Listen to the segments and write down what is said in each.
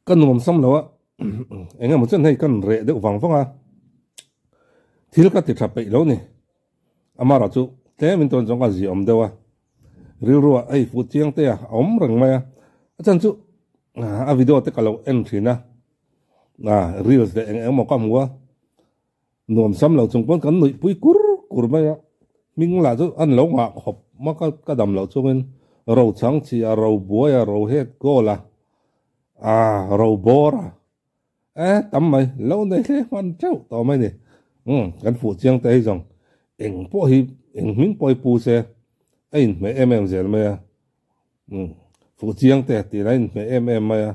Ka nuam sam lo a, eng emaw chuan hei kan reh deuh vang vang a, thil ka ti tha peih lo ni. Amara chu tlem in tawn zawng ka ziah awm deuh a, rilru ah hei fuh chiang te a awm reng mai a, a chan chu a video te ka lo en thin a, reels leh eng eng emaw ka hmu a, Nuam sam lo chung pawn kan nuih pui kur kur mai a, hming lah chu an lo ngah khawp mak a, ka dam loh chungin ro chang chi a, ro buai a, ro het goal a, ah ro bawr a, eh tam mai lo nei hle hman teuh tawh mai ni. Umm kan fuh chiang te hi zawng eng pawh hi eng hming pawh hi pu se a inhmeh em em zel mai a, umm fuh chiang te tih lah a inhmeh em em mai a.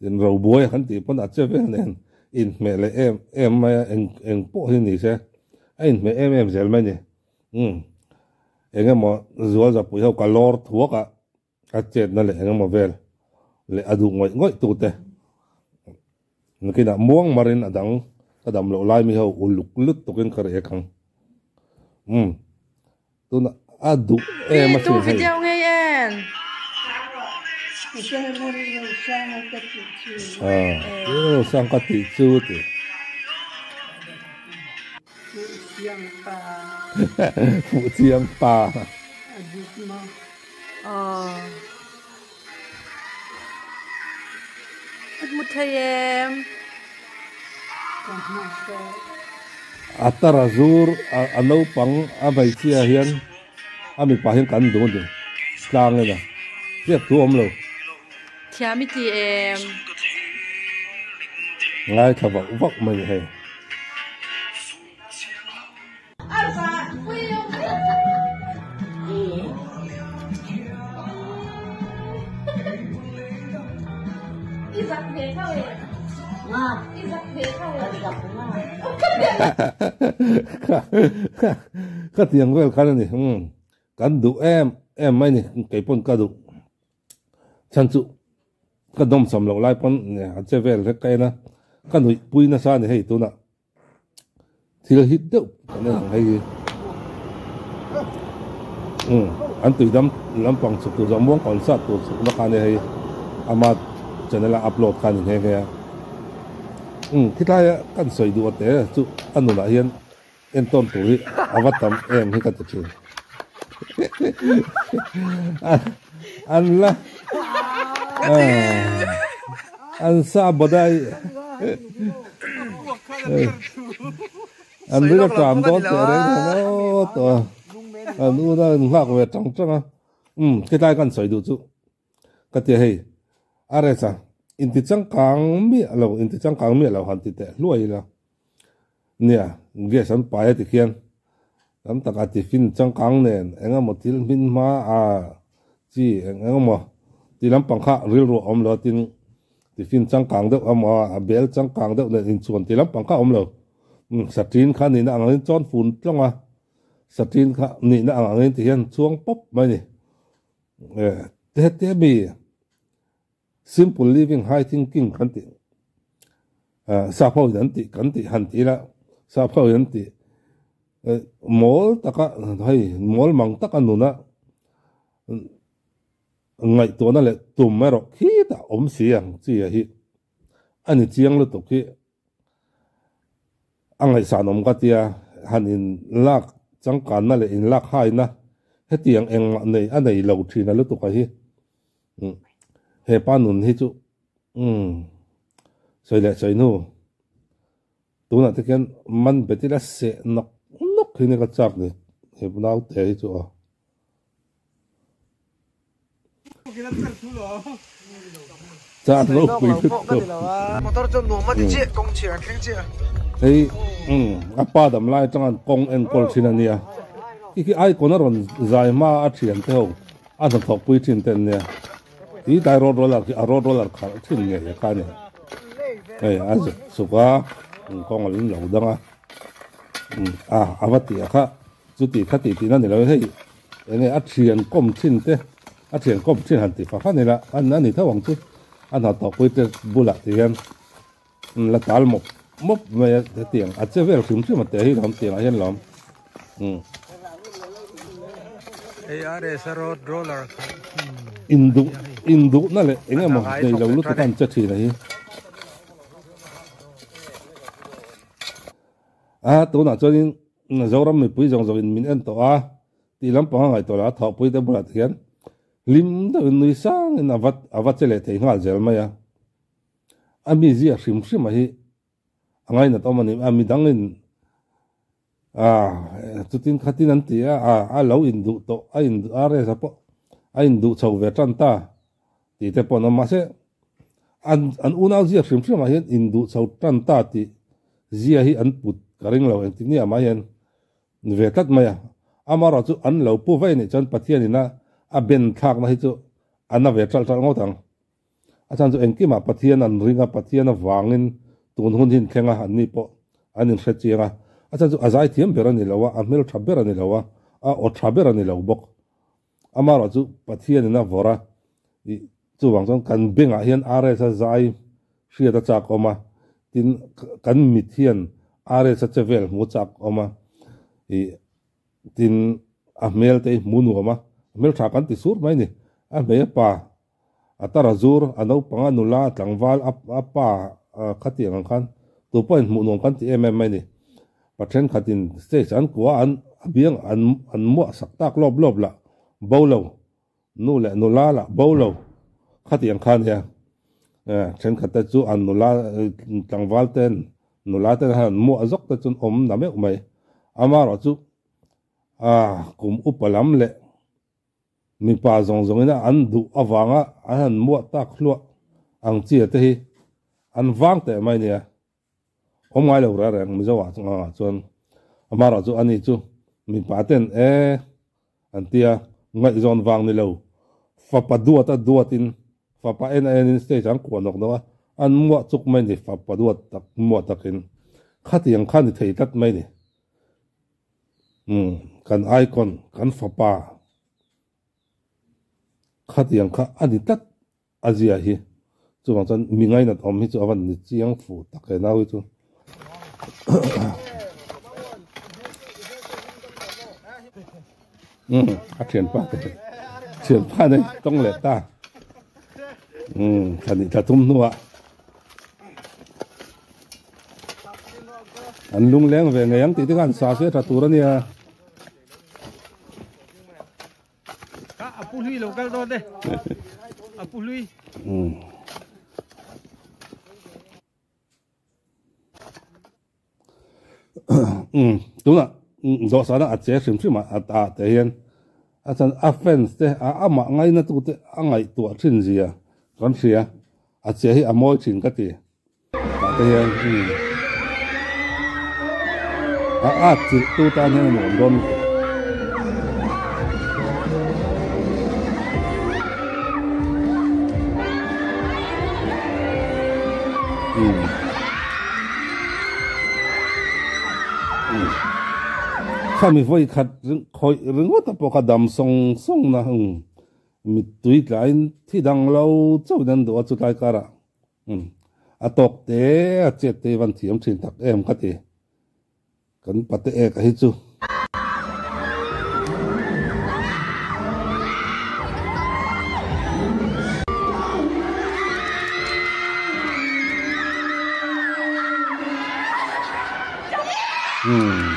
In ro buai han tih pawn a che vel nen inhmeh leh em em mai a, eng eng pawh hi ni se a inhmeh em em zel mai ni. Umm eng emaw zual zapui ho ka lawr thuak a, a chetna leh eng emaw vel leh a duh ngawih ngawih tu te nakinah muang marin a dang ka dam loh lai mi ho uluk lut tukin ka rek ang. Umm Tuna a duh em a Tu hrin hei. video ngei en. Ah, ro sang ka tih chu ti. Fuh chiang pa. Aw. Ka hmu thei em? A tara zur a naupang a hmeichhia hian a mipa hian kan duh a ni tlang ena hriat thu awm lo. Thiam i ti em? Ngaithla vak vak mai ni hei. Ka tiang vel khan a ni kan duh em em mai ni keipawn ka duh chhan chu ka dawmsam loh lai pawn a che vel hlek ka en a ka nuih pui nasa a ni hei tunah. Thil hit deuh kan en ang hei hi. Umm an tui dam lampang chhuk tur zawng muang concert tur chhuk na kha ania hei ama channel a upload kha a ni nghe nghe a. Umm khilai a kan sawi duh a te chu a nunah hian entawn tur hi a va tam em hi ka ti thin. An la an sa badai. An ring a tram dawn teh reng hian aw tawh a an u na in nghak ve tang tang a umm khilai kan sawi duh chu ka tia hei a rest a inti changkang miah lo inti changkang miah lo han ti teh hluai ila nia gas an pai a ti khian tam tak a tiffin changkang nen eng emaw thil hmin hma a chi eng eng emaw ti lampang kha rilru a awm lo a tin Tiffin changkang deuh a maw a bel changkang deuh nen inchuan ti lampang kha a awm lo. Satin kha nihna ang angin chuan fun tlawng a, satin kha nihna ang angin ti hian chuang pawp mai a ni. Heti mi simple living high thinking kan tih sap ho in an tih kan tih han ti ila sap ho in an tih mawl taka hei mawl mang taka nuna Ngaihtuahna leh tum erawh khitah awm si ang chi a hi a ni chiang lutuk hi a ngaihsan awm ka tia, han in lak changkanna leh in lak haina hetiang engmah nei a nei lo thin a lutuk a hi hepa nun hi chu umm sawi leh sawi hnu tunah te khian man bet ila seh nawk nawk hi ni ka chak ni he naute hi chu aw. Char ropui lutuk. Hei a pa dam lai atang an kawng enkawl thin a nia. Khi khi icon a rawn zai hma a thian te ho a hnathawk pui thin te an nia. Ti tlai road roller khi a road roller khalh thin ngei a kha a ni. Hei a zuk chhuk a kawng a lo dang a. A a va tih a kha. Chuti kha tih tihna ni lo hei enge a thian kawm thin te a thian kawm thin han ti fak ani la an ani tho ang chu a hna tawhpui te bulah ti hian la tal mawp mawp mai a hetiang a che vel hrim hrim a te hi lawm tiangah hian lawm umm. Hei RS a road roller kha Induh. Induhna leh eng emaw nei lo lutuk a an che thin a hi. A tunah chuanin Zoram mipui zawng zawngin min en tawh a tih lampang a ngaihtuah lah a thawhpui te bulah te hian hlim deuhin nui sangin a va a va che leh thei nghal zel mai a. A mizia hrim hrim a hi a ngainat awm a ni a, midangin ah chutin khatin an ti a, ah a lo induh tawh a in a resa pawh a induh chho ve tan ta tih te pawh an awm mahse an an unau zia hrim hrim ah hian induh chho tan ta tih zia hi an put ka ring lo engtik ni ah mah hian ve tlat mai a, amaherawh chu an lo pu vaih anih chuan Pathian in a a ben thlakna hi chu a na ve ṭalh ṭalh ngawt ang. A chhan chu engkimah Pathian an ring a, Pathian avangin tun hun hi an thleng a, anni pawh an inhre chiang a. A chhan chu a zaithiam ber a ni lo a, a hmeltha ber a ni lo a, a aw tha ber a ni lo bawk. Amaherawh chu Pathianin a vawrh a, ih chuvang chuan kan bengah hian RS a zai hriat a chak awm a, tin kan mit hian RS a che vel hmu chak awm a, ih tin a hmel te hi hmu nuam a, a hmeltha kan ti sur mai a ni, a hmei a pa A tar a zur, a naupang, a nula, a tlangval, a a pa khatiang ang khan tu pawhin hmuh nuam kan ti em em mai ni. Pa thenkhatin stage an kua an a biang an an muah sak tak lawp lawp lah bo lo, nu leh nula lah bo lo khatiang kha nia. Thenkhat te chu an nula tlangval ten nula ten han an muah zawk te chu an awm na meuh mai. Amaherawh chu a kum upa lam leh Mipa zawng zawngina an duh avanga an han muah tak hluah ang chi te hi an vang teh mai nia. Awm ngai lo reng reng Mizo ah chungah chuan amaherawh chu ani chu mipa ten e an tia ngaihzawn vang ni lo fapa duat a duatin fapa en a enin stage an kuah nawk nawk a an muah chuk mai ni fapa duat tak muah takin khatiang kha ni thei tlat mai ni. Umm kan icon kan fapa khatiang kha a ni tlat a zia hi chuvang chuan mi ngainat awm hi chu a van ni chiang fu tak he nau hi chu. Umm a thianpa te thianpa nei tawng leh ta umm thla thla thum hnuah. An lung leng ve ngei ang tih te khan sa se tha tur a nia. Ka apu hlui lo kal dawn te. Apu hlui. Um tuna dawhsana a che hrim hrim a a ta te hian a chan a fans te a amah ngaina tu te a ngaihtuah thin zia kan hria a che hi a mawi thin ka ti. Tah te hian umm a at chilh tu tan hian a nuam dawn lutuk. Umm umm khami vawi khat khawih ringawt a pawh kha dam sawng sawng na umm mittui tlaiin thi dang lo chauhin an duh a chutlai karah. Umm a tawk te a chet te van thiam thin tak em ka ti kan pate ek a hi chu. Umm.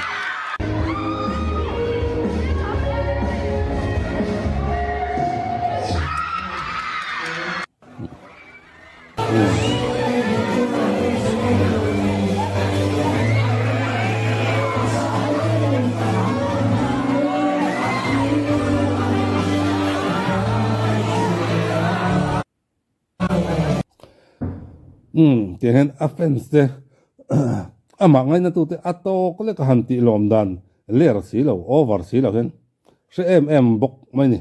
Umm tiang hian a fans te amah ngaina tu te a tawk lek a han tih lawm dan ler si lo over si lo hian hre em em bawk mai ni.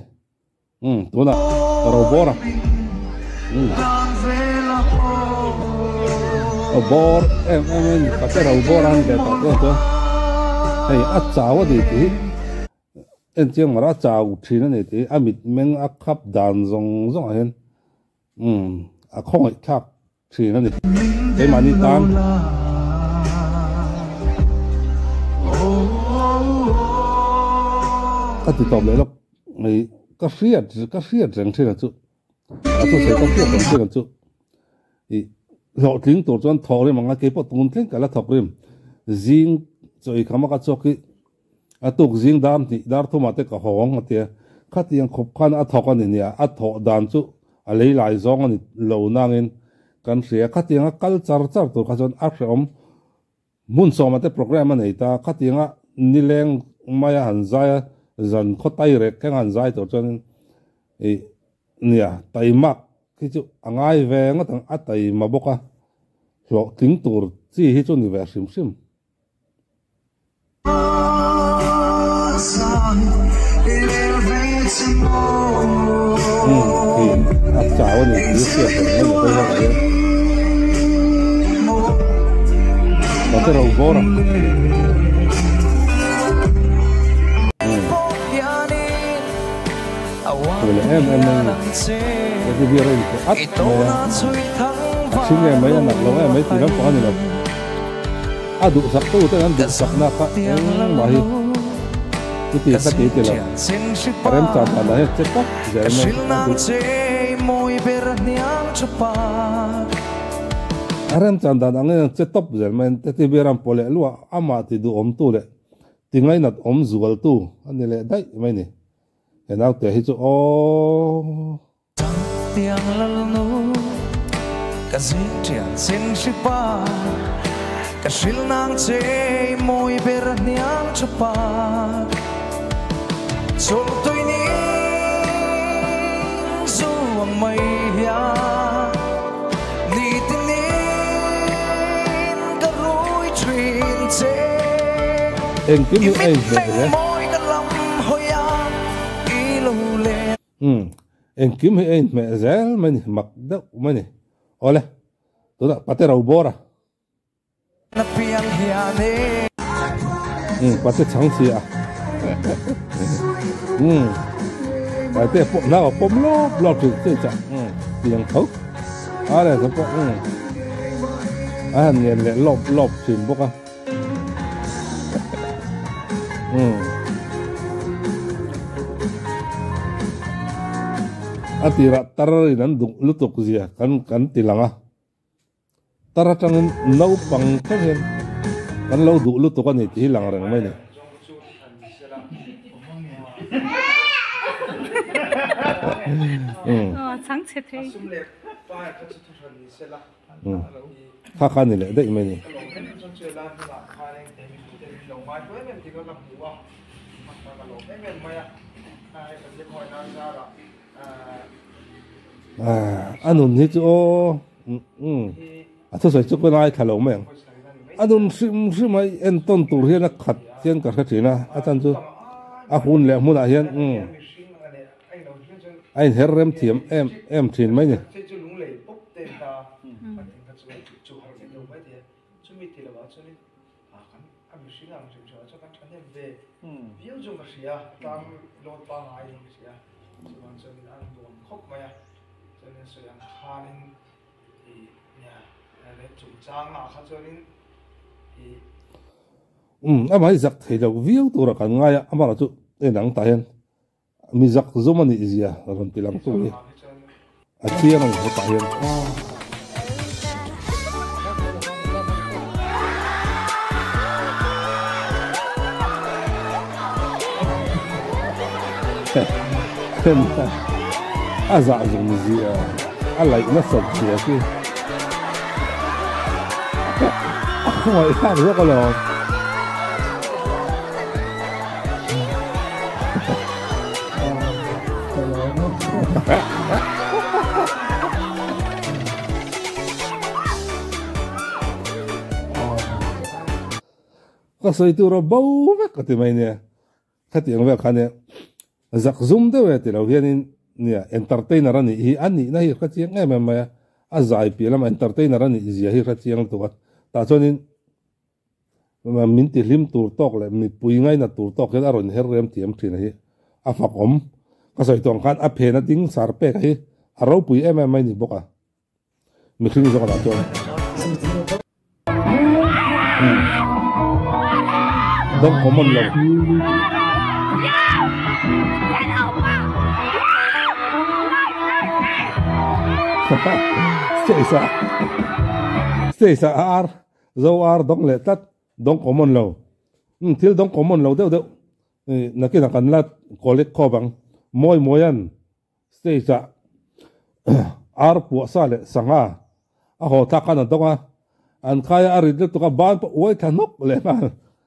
Umm tunah ka ro bawr a umm ka bawr em em a ni ka te ro bawr a han ve tawh chuan chuan hei a chau a ni tih hi en chiang mara a chau thin a ni tih hi a mit meng a khap dan zawng zawng ah hian umm a khawngaih thlak thin a ni keimahni tan. Ka ti tawp leh lawk mai ka hriat ka hriat reng thin a chu. A thusawi ka hriat ang chiang chu i hlawhtling tur chuan thawk rim ang a, keipawh tun thleng ka la thawk rim. Zing chaw i kham a ka chhuak hi a tuk zing dar hnih dar thumah te ka hawng a tia. Khatiang khawp khan a thawk a ni nia, a thawh dan chu a lei lai zawng a ni lo nangin kan hria. Khatianga kal char char tur kha chuan a hrehawm Hmun sawma te programme a nei ta, khatianga nileng maia han zai a, zan khaw tai rek thleng a han zai tur chuanin ih nia taimak hi chu a ngai ve ngawt ang, a taima bawk a, hlawhtling tur chi hi chu ni ve hrim hrim. Umm khi a chau a ni tih hriat reng mai ni hawi ho hian. Ka ro bawr a. Thu leh em em mai ni. Ka ti biar a inpe at mai a. A chhing em mai a nat lo em mai tih lampang a ni lo. A duhsak tu ten an duhsakna kha engmah hi i ti kha ti ti lo. A remchan dan ah hian che tawp zel mai a duh. A remchan dan ang hian che tawp zel mai a ti ber a pawh leh luah amah ti duhawm tu leh ti ngainat awm zual tu a ni leh daih mai ni. He naute hi chu aww. Tiang lalnu ka zing thian sin hri pa ka hril nang che mawi ber hniang tha pa chawlh tui ning zu ang mai hian nitin in ka rui thin che Engkim i hi a mit inhmeh meng hle. mawi ka lam hawi a i lo len. Umm, engkim hi a inhmeh zel mai ni, mak deuh mai ni. Awle, tunah pate ro bawr a. Umm, pate chhang si a. Umm, paite pawh nau a pawm lawp lawp thin che chah. Umm, tiang tho. Awle, chu pawh umm, a han ngen leh lawp lawp thin bawk a. Umm. A tirah tar in an duh lutuk zia kan kan ti lang a. Tar atangin naupang thleng hian kan lo duh lutuk a ni tih hi lang reng mai a ni. Umm. Kha kha ni leh daih mai ni. A nun hi chu aw a thusawi chu ka ngaithla lo mai ang. A nun hrim hrim a i entawn tur hian a khat hian ka hre thin a, a chan chu a hun leh hmunah hian A inher rem thiam em em thin mai ni. Umm, amah hi zak thei lo viau tura kan ngai a, amaherawhchu en ang tah hian Mi zak zum a nih zia rawn ti lang tu hi a chiang a ni hetah hian. A zah zum zia a laih nasat zia khi a khawngaihthlak zawk alawm. Ka sawi tur a bo vek ka ti mai nia. Khatiang vel kha nia zak zum deuh e ti lo hianin nia entertainer a nih hi a nihna hi hre chiang em em mai a. A zai piah lama entertainer a nih zia hi hre chiang lutuk a. Tah chuanin Min ti hlim tur tawk leh mipui ngaina tur tawk hian a rawn her rem thiam thin a hi a fak awm. Ka sawi tawh ang khan a phen a ding sar pek a hi a ropui em em mai ni bawk a mihring zawk lah chuan. Dawng common lo. Stage ah stage ah ar zo ar dawng leh tlat dawng common lo umm thil dawng common lo deuh deuh nakinah kan la collect khawp ang mawi mawian stage ah ar puah sa leh sangha a haw thlak khan a dawng a an khai a a rit lutuk a ban pawh uai thla hnawk leh nghal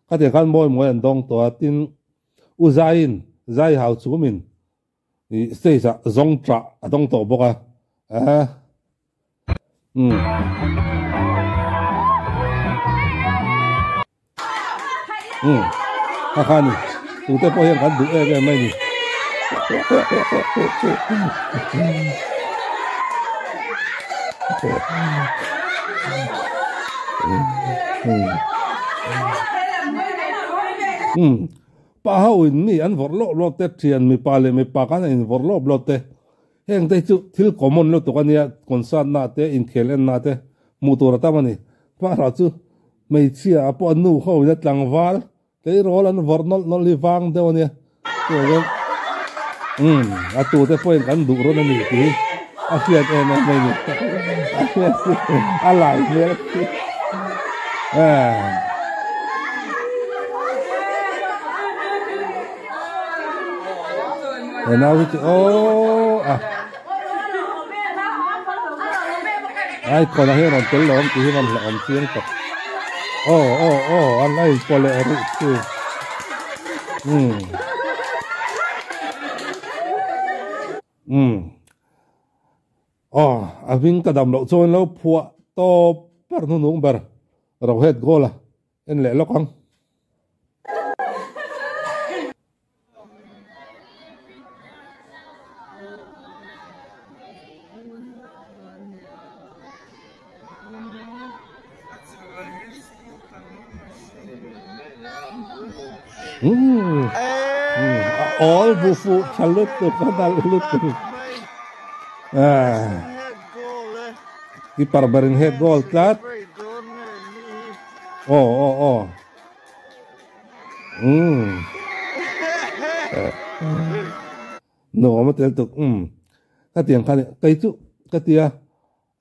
khatiang khan mawi mawi an dawng tawh a tin u zaiin zai hau chumin Ih stage ah zawng tah a dawng tawh bawk a eh umm. Umm kha kha ni tute pawh hian kan duh em em mai ni. Umm. Pa ho in mi an vawrh lawp lawp te, thian mipa leh mipa khan an invawrh lawp lawp te, heng te hi chu thil common lutuk a nia, concert na te, inkhel en na te hmuh tur a tam a ni. Hmanrah chu hmeichhia ah pawh a nu ho in a tlangval tleirawl an vawrh nawlh nawlh hi vang deuh a nia, chuvangin umm a tu te pawhin kan duh rawn a ni tih hi a hriat em em mai a ni, a lai hmel eh. He nau hi chu aww a ai kawna hi rawn tel lo awm tih hi rawn hlauhawm chiang tak aw aw aw an a inpawh leh rih chu umm umm aw a hming ka dam loh chuan lo phuah tawp ber hnunung ber Rohet goal a En leh lawk ang. Umm a awl bu fuh tha lutuk a nalh lutuk ah keeper berin head goal tlat. Aw aw aw umm nuam a tel tuk umm ka tiang khan kei chu ka tia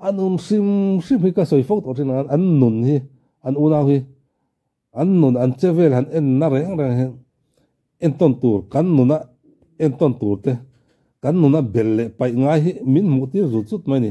a nun hrim hrim hi ka sawi fo tawh thin a an nun hi an unau hi an nun an che vel han en na reng reng hian entawn tur kan nuna entawn tur te kan nuna bel leh paih ngai hi min hmuh tir zut zut mai a ni.